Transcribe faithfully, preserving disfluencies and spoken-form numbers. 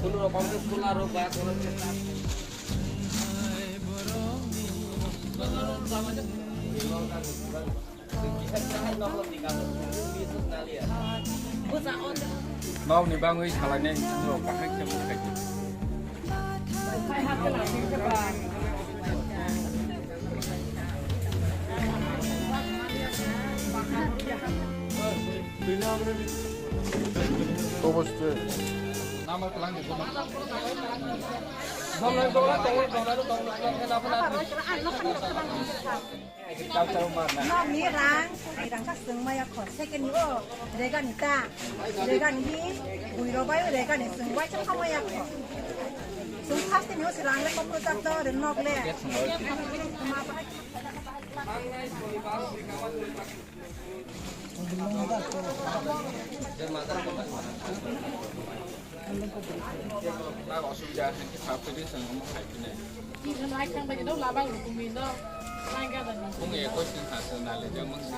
কোনো রকম খোলা রোগ বা কোনো Nokni bangwi salainai rok bahai khe bwsai di. Obo se. Nokni rang, rang ka swng maya kho. Second ni o, rega ni ta, rega ni hi, bui rok bai rega ni swng bai chang kha maya kho. Swng first ni o se rang le kok rwchap do, re nok le. Nang osubida hai khe kha phai di, chwng omo khai phai nai. Bung ekoi chwng ha chwng nai le jang mung se.